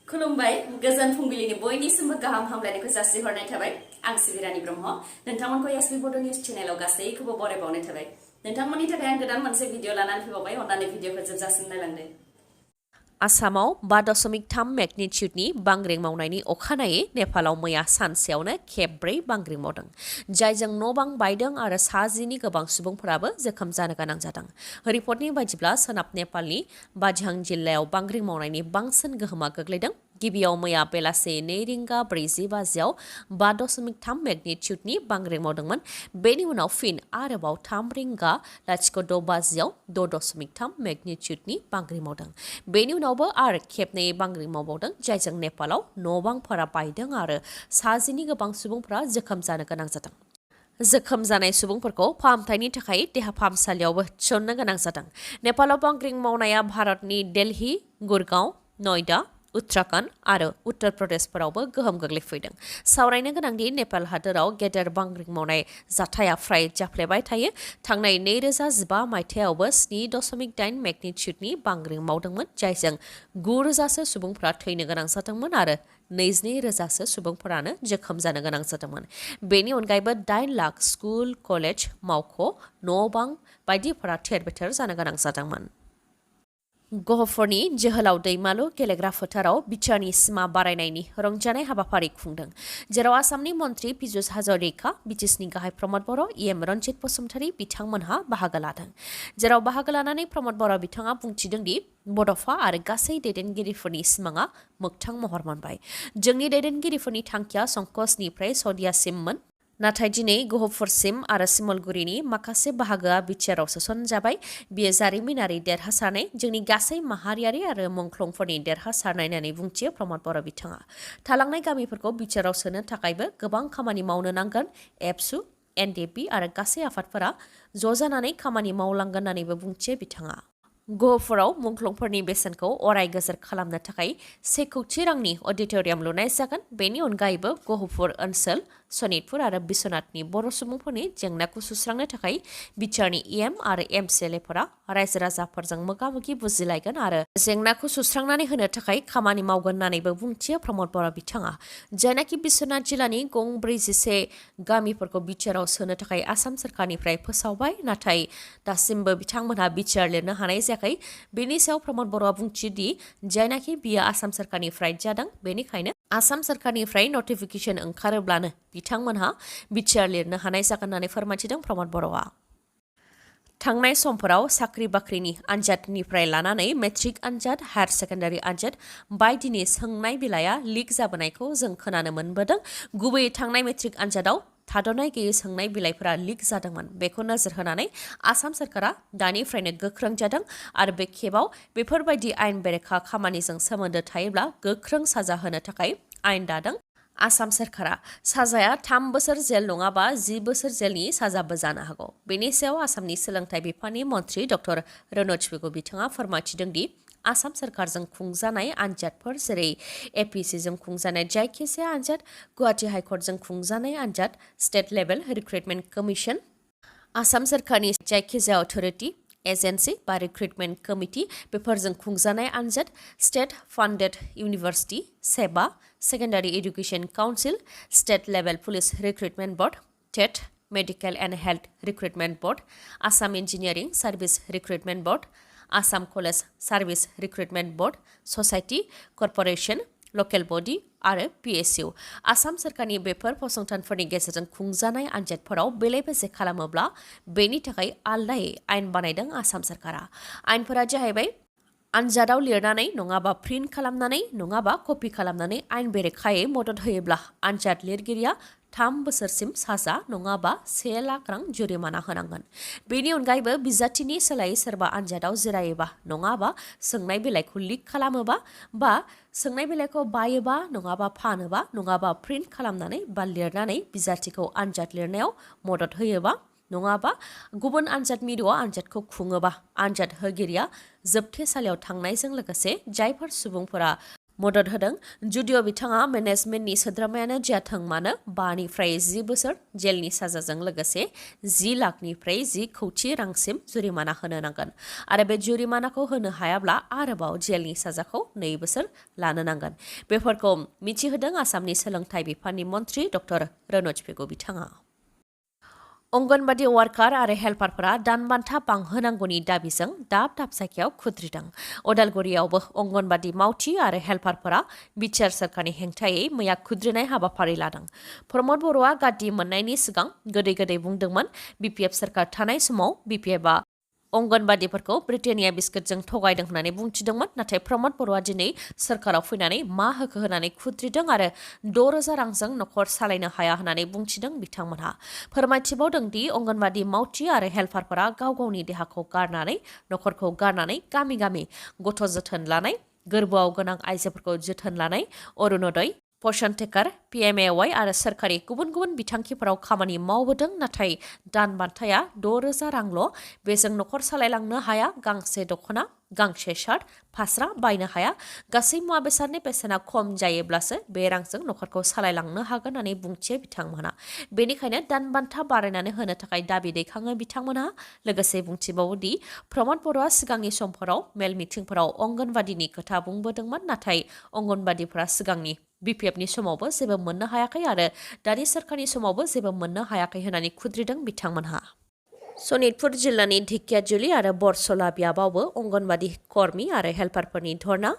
खुलुमबाय गोजोन फुंबिलिनि बयनिसिमबो गाहाम हामलायनायखौ जासिहरनाय थाबाय आं सिबिरानि ब्रह्म नोंथांमोनखौ एसबी बड' निउज चेनेलाव गासैखौबो बरायबावनाय थाबाय नोंथांमोननि थाखाय आं गोदान मोनसे भिडिअ लानानै फैबावबाय अन्नानै भिडिअखौ जोबजासिम नायलांदो आसामाव 5.3 मेगनिट्युडनि बांग्रिं मावनायनि अखानायै नेपालाव मैया सानसेयावनो खेबब्रै बांग्रिं मावदों जायजों न' बां बायदों आरो साजिनि गोबां सुबुंफोराबो जोखोम जानो गोनां जादों रिपर्टनि बायदिब्ला सोनाब नेपालनि बाझां जिल्लायाव बांग्रिं मावनायनि बांसिन गोहोमा गोग्लैदों गिबियाव मैया बेलासे 2 रिंगा 40 बाजियाव 5.3 मेगनिट्युडनि बांग्रिं मावदोंमोन बेनि उनाव फिन आरोबाव 3 रिंगा 06 बाजियाव 6.3 मेगनिट्युडनि बांग्रिं मावदों बेनि उनावबो आरो खेबनै बांग्रिं मावबावदों जायजों नेपालाव न' बांफोरा बायदों आरो साजिनि गोबां सुबुंफोरा जोखोम जानो गोनां जादों जोखोम जानाय सुबुंफोरखौ फाहामथायनि थाखाय देहा फाहामसालियावबो थिसननो गोनां जादों नेपालाव बांग्रिं मावनाया भारतनि दिल्ली गुरगांव नयडा उत्तराखन्ड आरो उत्तर प्रदेशफोरावबो गोहोम गोग्लैफैदों सावरायनो गोनांदि नेपाल हादोराव गेदेर बांग्रिं मावनाय जाथाया फ्राय जाफ्लेबाय थायो थांनाय 2015 मायथाइयावबो 7.8 मेगनिट्युडनि बांग्रिं मावदोंमोन जायजों 9,000सो सुबुंफोरा थैनो गोनां जादोंमोन आरो 22,000सो सुबुंफोरानो जोखोम जानो गोनां जादोंमोन बेनि अनगायैबो 8 लाख स्कुल कलेज मावख' न' बां बायदिफोरा थेर-बेथेर जानो गोनां जादोंमोन गहपुरनि जोहोलाव दैमालु गेलेग्रा फोथाराव बिटिआरनि सिमा बारायनायनि रंजानाय हाबाफारि खुंदों जेराव आसामनि मन्त्रि पीयूष हाजरिका बिटिसिनि गाहाय प्रमद बर' इएम रन्जित बसुमतारी बिथांमोनहा बाहागो लादों जेराव बाहागो लानानै प्रमद बर' बिथाङा बुंथिदोंदि बड'फा आरो गासै दैदेनगिरिफोरनि सिमाङा मोगथां महर मोनबाय जोंनि दैदेनगिरिफोरनि थांखिया संकसनिफ्राय सदियासिममोन नाथाय दिनै गहपुरसिम आरो सिमलगुरिनि माखासे बाहागोआ बिटिआरआव सोसनजाबाय बियो जारिमिनारि देरहासारनाय जोंनि गासै माहारियारि आरो मुंख्लंफोरनि देरहासारनाय होननानै बुंथियो प्रमद बर' बिथाङा थालांनाय गामिफोरखौ बिटिआरआव सोनो थाखायबो गोबां खामानि मावनो नांगोन एबसु एनडिएफबि आरो गासै आफादफोरा ज' जानानै खामानि मावलांगोन होननानैबो बुंथियो बिथाङा गहपुराव मुंख्लंफोरनि बेसेनखौ अराय गोजोर खालामनो थाखाय 1 कौटि रांनि अडिट'रियाम लुनाय जागोन बेनि अनगायैबो गहपुर ओनसोल सनितपुर आरो बिश्वनाथनि बर' सुबुंफोरनि जेंनाखौ सुस्रांनो थाखाय बिटिआरनि इएम आरो एमसिएलएफोरा रायजो राजाफोरजों मोगा-मोगि बुजिलायगोन आरो जेंनाखौ सुस्रांनानै होनो थाखाय खामानि मावगोन होननानैबो बुंथियो प्रमद बर' बिथाङा जायनाखि बिश्वनाथ जिल्लानि गं 41 गामिफोरखौ बिटिआरआव सोनो थाखाय आसाम सोरखारनिफ्राय फोसावबाय नाथाय दासिमबो बिथांमोनहा बिटिआर लिरनो हानाय जायाखै बेनि सायाव प्रमद बर'आ बुंथियोदि जायनाखि बियो आसाम सोरखारनिफ्राय जादों बेनिखायनो आसाम सोरखारनिफ्राय नटिफिकेसन ओंखारोब्लानो बिथांमोनहा बिटिआर लिरनो हानाय जागोन होननानै फोरमायथिदों प्रमद बर'आ थांनाय समफोराव साख्रि बाख्रिनि आनजादनिफ्राय लानानै मेट्रिक आनजाद हायार सेकेन्डारि आनजाद बायदिनि सोंनाय बिलाइया लिक जाबोनायखौ जों खोनानो मोनबोदों गुबैयै थांनाय मेट्रिक आनजादाव थाद'नाय गैयै सोंनाय बिलाइफोरा लिक जादोंमोन बेखौ नोजोर होनानै आसाम सोरखारा दानिफ्रायनो गोख्रों जादों आरो बे खेबाव बेफोरबायदि आयेन बेरेखा खामानिजों सोमोन्दो थायोब्ला गोख्रों साजा होनो थाखाय आयेन दादों आसाम सोरखारा साजाया 3 बोसोर जेल नङाबा 10 बोसोर जेलनि साजाबो जानो हागौ बेनि सायाव आसामनि सोलोंथाइ बिफाननि मन्त्रि डक्टर रनज पेगु बिथाङा फोरमायथिदोंदि आसाम सोरखारजों खुंजानाय आनजादफोर जेरै एपिएससिजों खुंजानाय जायखिजाया आनजाद गुवाहाटी हाइकर्टजों खुंजानाय आनजाद state level recruitment commission Assam सोरखारनि जायखिजाया अथ'रिटि एजेन्सि बा रिक्रुटमेन्ट कमिटि बेफोरजों खुंजानाय आनजाद state funded university SEBA secondary education council state level police recruitment board TET medical and health recruitment board Assam engineering service recruitment board Assam college service recruitment board society corporation local body आरो PSU Assam सोरखारनि बेफोर फसंथानफोरनि गेजेरजों खुंजानाय आनजादफोराव बेले-बेजे खालामोब्ला बेनि थाखाय आलदायै आयेन बानायदों आसाम सोरखारा आयेनफोरा जाहैबाय आनजादाव लिरनानै नङाबा प्रिन्ट खालामनानै नङाबा कपि खालामनानै आयेन बेरेखायै मदद होयोब्ला आनजाद लिरगिरिया 3 बोसोरसिम साजा नङाबा 1 लाख रां जुरिमाना होनांगोन बेनि अनगायैबो बिजाथिनि सोलायै सोरबा आनजादाव जिरायोबा नङाबा सोंनाय बिलाइखौ लिक खालामोबा बा सोंनाय बिलाइखौ बायोबा नङाबा फानोबा नङाबा प्रिन्ट खालामनानै बा लिरनानै बिजाथिखौ आनजाद लिरनायाव मदद होयोबा नङाबा गुबुन आनजाद मिरुआव आनजादखौ खुङोबा आनजाद होगिरिया जोबथेसालियाव थांनायजों लोगोसे जायफोर सुबुंफोरा मदद होदों जुदिअ बिथाङा मेनेजमेन्टनि सोद्रोमायानो जाथों मानो 5 निफ्राय 10 बोसोर जेलनि साजाजों लोगोसे 10 लाखनिफ्राय 10 कौटि रांसिम जुरिमाना होनो नांगोन आरो बे जुरिमानाखौ होनो हायाब्ला आरोबाव जेलनि साजाखौ 2 बोसोर लानो नांगोन। बेफोरखौ मिथिहोदों आसामनि सोलोंथाइ बिफाननि मन्थ्रि डक्टर रनज पेगु बिथाङा। अंगनबादि वार्कार आरो हेल्पारफोरा दानबान्था बांहोनांगौनि दाबिजों दाब दाब जायगायाव खुद्रिदों। अदालगुरियावबो अंगनबादि मावथि आरो हेल्पारफोरा बिटिआर सोरखारनि हेंथायै मैया खुद्रिनाय हाबाफारि लादों। प्रमद बर'आ गादि मोननायनि सिगां गोदै गोदै बुंदोंमोन बिपिएफ सोरखार थानाय समाव बिपिएफआ अंगनबादिफोरखौ ब्रिटेनिया बिस्कुटजों थगायदों होननानै बुंथिदोंमोन। नाथाय प्रमद बर'आ दिनै सोरखाराव फैनानै मा होखो होनानै खुद्रिदों आरो 6,000 रांजों नखर सालायनो हाया होननानै बुंथिदों बिथांमोनहा। फोरमायथिबावदों दि अंगनबादि मावथि आरो हेल्पारफोरा गाव गावनि देहाखौ गारनानै नखरखौ गारनानै गामि गामि गथ' जोथोन लानाय, गोरबोआव गोनां आइजोफोरखौ जोथोन लानाय, अरुणोदय, पशन टेकार, पिएमएवाइ आरो सोरखारि गुबुन गुबुन बिथांखिफोराव खामानि मावबोदों। नाथाय दान बान्थाया 6,000 रांल'। बेजों नखर सालायलांनो हाया, गांसे दख'ना, गांसे शार्ट, फास्रा बायनो हाया। गासै मुवा बेसादनि बेसेना खम जायोब्लासो बे रांजों नखरखौ सालायलांनो हागोन होननानै बुंथियो बिथांमोनहा। बेनिखायनो दान बान्था बारायनानै होनो थाखाय दाबि दैखाङो बिथांमोनहा। लोगोसे बुंथिबावो दि प्रमद बर'आ सिगांनि समफोराव मेल मिटिंफोराव अंगनबादिनि खोथा बुंबोदोंमोन। नाथाय अंगनबादिफोरा सिगांनि बिपिएफनि समावबो जेबो मोननो हायाखै आरो दानि सोरखारनि समावबो जेबो मोननो हायाखै होननानै खुद्रिदों बिथांमोनहा। सनितपुर जिल्लानि ढेकियाजुलि आरो बरसला बियाबावबो अंगनबादि कर्मी आरो हेल्पारफोरनि धर्ना।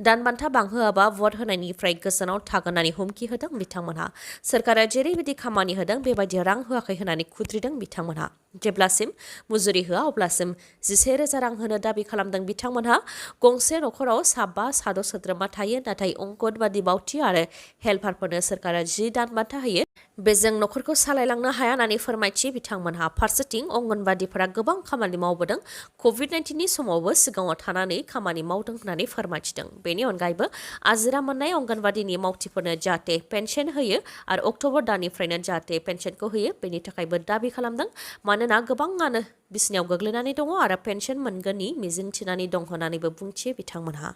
दानबान्था बांहोआबा भट होनायनिफ्राय गोजानाव थागोन होननानै हुमखि होदों बिथांमोनहा। सोरखारा जेरैबायदि खामानि होदों बेबायदि रां होआखै होननानै खुद्रिदों बिथांमोनहा। जेब्लासिम मुजुरि होआ अब्लासिम 11,000 रां होनो दाबि खालामदों बिथांमोनहा। गंसे नखराव 5 साद' सोद्रोमा थायो, नाथाय अंगनबादि मावथि आरो हेल्पारफोरनो सोरखारा 10 दानबान्था होयो। बेजों नखरखौ सालायलांनो हाया होननानै फोरमायथि बिथांमोनहा। फारसेथिं अंगनबादिफोरा गोबां खामानि मावबोदों, कभिड-19नि समावबो सिगाङाव थानानै खामानि मावदों होननानै फोरमायथिदों। बेनि अनगायैबो आजिरा मोननाय अंगनबादिनि मावथिफोरनो जाहाथे पेन्सन होयो आरो अक्ट'बर दाननिफ्रायनो जाहाथे पेन्सनखौ होयो बेनि थाखायबो दाबि खालामदों। मानोना गोबाङानो बिसिनायाव गोग्लैनानै दङ आरो पेन्सन मोनगोननि मिजिं थिनानै दं होननानैबो बुंथियो बिथांमोनहा।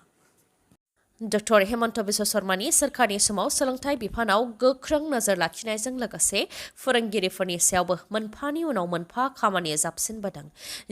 डक्टर हेमन्त बिश्व शर्मानि सोरखारनि समाव सोलोंथाइ बिफानाव गोख्रों नोजोर लाखिनायजों लोगोसे फोरोंगिरिफोरनि सायावबो मोनफानि उनाव मोनफा खामानि जाबसिनबोदों।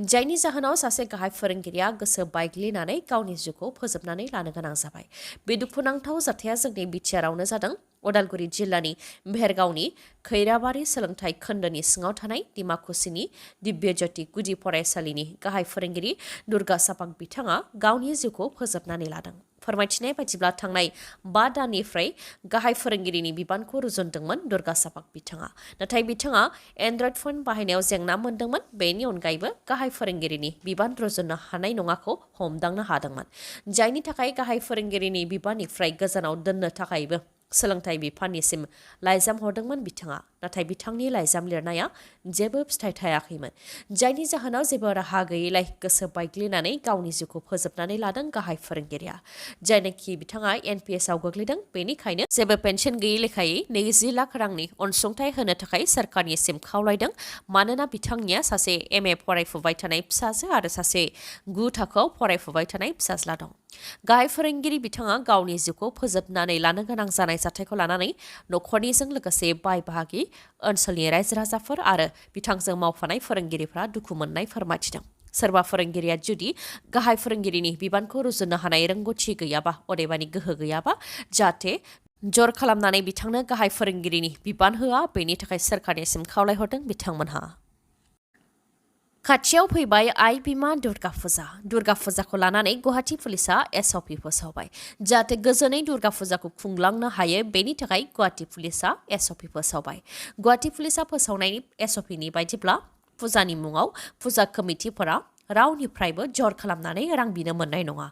जायनि जाहोनाव सासे गाहाय फोरोंगिरिया गोसो बायग्लिनानै गावनि जिउखौ फोजोबनानै लानो गोनां जाबाय। बे दुखुनांथाव जाथाया जोंनि बिटिआरआवनो जादों। अदालगुरि जिल्लानि भेरगावनि खैराबारि सोलोंथाइ खोन्दोनि सिङाव थानाय डिमाकुसिनि दिव्यज्योति गुदि फरायसालिनि गाहाय फोरोंगिरि दुर्गा सापाक बिथाङा गावनि जिउखौ फोजोबनानै लादों। फोरमायथिनाय बायदिब्ला थांनाय 5 दाननिफ्राय गाहाय फोरोंगिरिनि बिबानखौ रुजुनदोंमोन दुर्गा सापाक बिथाङा। नाथाय बिथाङा एन्ड्रइड फन बाहायनायाव जेंना मोनदोंमोन। बेनि अनगायैबो गाहाय फोरोंगिरिनि बिबान रुजुननो हानाय नङाखौ हमदांनो हादोंमोन। जायनि थाखाय गाहाय फोरोंगिरिनि बिबाननिफ्राय गोजानाव दोननो थाखायबो सोलोंथाइ बिफाननिसिम लाइजाम हरदोंमोन बिथाङा। नाथाय बिथांनि लाइजाम लिरनाया जेबो फिथाइ थायाखैमोन। जायनि जाहोनाव जेबो राहा गैयैलाय गोसो बायग्लिनानै गावनि जिउखौ फोजोबनानै लादों गाहाय फोरोंगिरिया। जायनोखि बिथाङा एनपिएसआव गोग्लैदों, बेनिखायनो जेबो पेन्सन गैयै लेखायै 20 लाख रांनि अनसुंथाइ होनो थाखाय सोरखारनिसिम खावलायदों। मानोना बिथांनिया सासे एमए फरायफुबाय थानाय फिसाजो आरो सासे 9 थाखोआव फरायफुबाय थानाय फिसाज्ला दं। गाहाय फोरोंगिरि बिथाङा गावनि जिउखौ फोजोबनानै लानो गोनां जानाय जाथायखौ लानानै नखरनिजों लोगोसे बाय बाहागि, ओनसोलनि रायजो राजाफोर आरो बिथांजों मावफानाय फोरोंगिरिफ्रा दुखु मोननाय फोरमायथिदों। सोरबा फोरोंगिरिया जुदि गाहाय फोरोंगिरिनि बिबानखौ रुजुननो हानाय रोंगौथि गैयाबा, अदेबानि गोहो गैयाबा, जाहाथे जर खालामनानै बिथांनो गाहाय फोरोंगिरिनि बिबान होआ, बेनि थाखाय सोरखारनिसिम खावलायहरदों बिथांमोनहा। खाथियाव फैबाय आइ बिमा दुर्गा फुजा। दुर्गा फुजाखौ लानानै गुवाहाटी पुलिसा एसअपि फोसावबाय। जाहाथे गोजोनै दुर्गा फुजाखौ खुंलांनो हायो बेनि थाखाय गुवाहाटी पुलिसा एसअपि फोसावबाय। गुवाहाटी पुलिसा फोसावनाय एसअपिनि बायदिब्ला फुजानि मुङाव फुजा कमिटिफोरा रावनिफ्रायबो जर खालामनानै रां बिनो मोननाय नङा।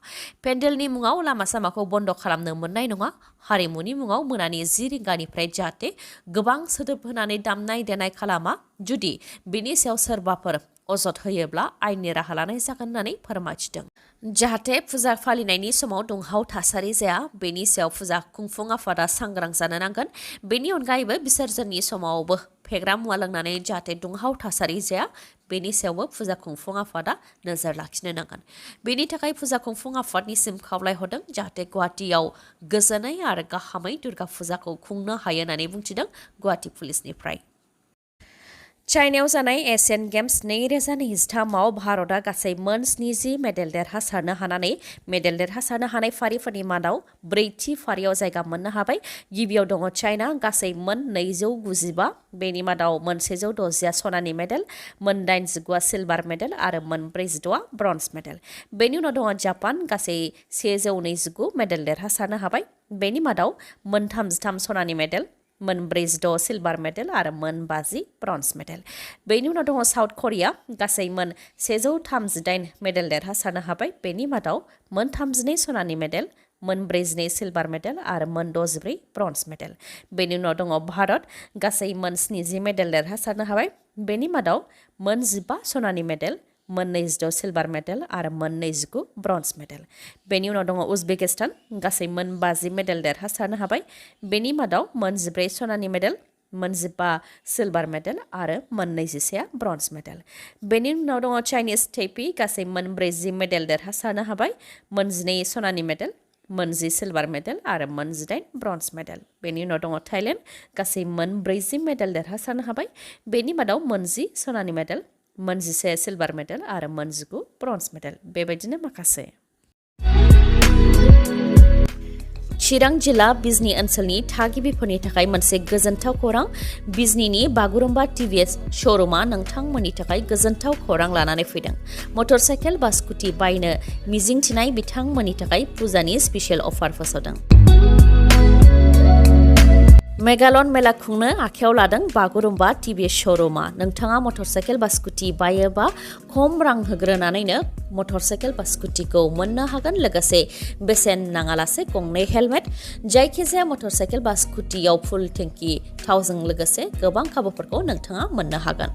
पेन्डेलनि मुङाव लामा सामाखौ बन्द' खालामनो मोननाय नङा। हारिमुनि मुङाव मोनानि 10 रिंगानिफ्राय जाहाथे गोबां सोदोब होनानै दामनाय देनाय खालामा। जुदि बेनि सायाव सोरबाफोर अजद होयोब्ला आयेननि राहा लानाय जागोन होननानै फोरमायथिदों। जाहाथे फुजा फालिनायनि समाव दुंहाव थासारि जाया बेनि सायाव फुजा खुंफुं आफादा सांग्रां जानो नांगोन। बेनि अनगायैबो बिसर्जननि समावबो फेग्रा मुवा लोंनानै जाहाथे दुंहाव थासारि जाया बेनि सायावबो फुजा खुंफुं आफादा नोजोर लाखिनो नांगोन। बेनि थाखाय फुजा खुंफुं आफादनिसिम खावलायहरदों जाहाथे गुवाहाटीयाव गोजोनै आरो गाहामै दुर्गा फुजाखौ खुंनो हायो होननानै बुंथिदों गुवाहाटी पुलिसनिफ्राय। चाइनायाव जानाय एशियान गेम्स 2023आव भारतआ गासै मोन 70 मेडेल देरहासारनो हानाय फारिफोरनि मादाव ब्रैथि फारियाव जायगा मोननो हाबाय। गिबियाव दङ चाइना गासै मोन 295, बेनि मादाव मोन 160 सनानि मेडेल, मोन 89 सिलभार मेडेल आरो मोन 46 ब्रन्ज मेडेल। बेनि उनाव दङ जापान गासै 129 मेडेल देरहासारनो हाबाय। बेनि मादाव मोन 33 सनानि मेडेल, मोन 46 सिलभार मेडेल आरो मोन 50 ब्रन्ज मेडेल। बेनि उनाव दङ साउथ करिया गासै मोन 138 मेडेल देरहासारनो हाबाय। बेनि मादाव मोन 32 सनानि मेडेल, मोन 42 सिलभार मेडेल आरो मोन 64 ब्रन्ज मेडेल। बेनि उनाव दङ भारत गासै मोन 70 मेडेल देरहासारनो हाबाय। बेनि मादाव मोन 15 सनानि मेडेल, मोन 26 सिलभार मेडेल आरो मोन 29 ब्रन्ज मेडेल। बेनि उनाव दङ उजबेकिस्तान गासै मोन 50 मेडेल देरहासारनो हाबाय। बेनि मादाव मोन 14 सनानि मेडेल, मोन 15 सिलभार मेडेल आरो मोन 21 ब्रन्ज मेडेल। बेनि उनाव दङ चाइनिज टैपी गासै मोन 40 मेडेल देरहासारनो हाबाय। मोन 12 सनानि मेडेल, मोन 10 सिलभार मेडेल आरो मोन 18 ब्रन्ज मेडेल। बेनि उनाव दङ थाइलेण्ड गासै मोन 40 मेडेल देरहासारनो हाबाय। बेनि मादाव मोन 10 सनानि मेडेल, मोन 11 सिलभार मेडेल आरो मोन 19 ब्रन्ज मेडेल। बेबायदिनो माखासे। चिरां जिल्ला बिजनी ओनसोलनि थागिबिफोरनि थाखाय मोनसे गोजोनथाव खौरां। बिजनीनि बागुरुम्बा टिभिएस श'रुमा नोंथांमोननि थाखाय गोजोनथाव खौरां लानानै फैदों। मटरसाइकेल बा स्कुटि बायनो मिजिंथिनाय बिथांमोननि थाखाय फुजानि स्पेशल अफार फोसावदों। मेगालन मेला खुंनो आखायाव लादों बागुरुम्बा टिभिएस श'रुमा। नोंथाङा मटरसाइकेल बा स्कुटि बायोबा खम रां होग्रोनानैनो मटरसाइकेल बा स्कुटिखौ मोननो हागोन। लोगोसे बेसेन नाङालासे गंनै हेलमेट, जायखिजाया मटरसाइकेल बा स्कुटियाव फुल टेंकि थावजों लोगोसे गोबां खाबुफोरखौ नोंथाङा मोननो हागोन।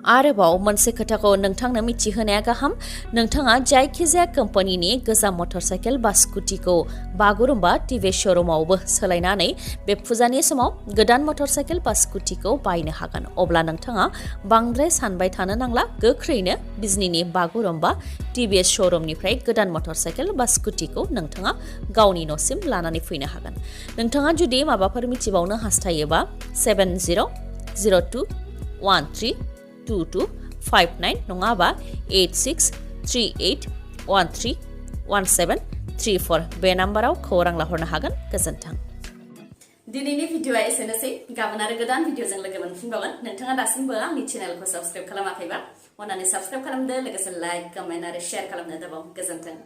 आरोबाव मोनसे खोथाखौ नोंथांनो मिथिहोनाया गाहाम, नोंथाङा जायखिजाया कम्पानिनि गोजाम मटरसाइकेल बा स्कुटिखौ बागुरुम्बा टिभिएस श'रुमावबो सोलायनानै बे फुजानि समाव गोदान मटरसाइकेल बा स्कुटिखौ बायनो हागोन। अब्ला नोंथाङा बांद्राय सानबाय थानो नांला, गोख्रैनो बिजनीनि बागुरुम्बा टिभिएस श'रुमनिफ्राय गोदान मटरसाइकेल बा स्कुटिखौ नोंथाङा गावनि न'सिम लानानै फैनो हागोन। नोंथाङा जुदि माबाफोर मिथिबावनो हास्थायोबा 7000132259 नङाबा 8638131734 बे नाम्बाराव खौरां लाहरनो हागोन। गोजोन्थों। दिनैनि भिडिअआ एसेनोसै। गाबोन आरो गोदान भिडिअजों लोगो मोनफिनबावगोन। नोंथाङा दासिमबो आंनि चेनेलखौ साबस्क्राइब खालामाखैबा अन्नानै साबस्क्राइब खालामदो, लोगोसे लाइक, कमेन्ट आरो शेयार खालामनो दाबाव। गोजोन्थों।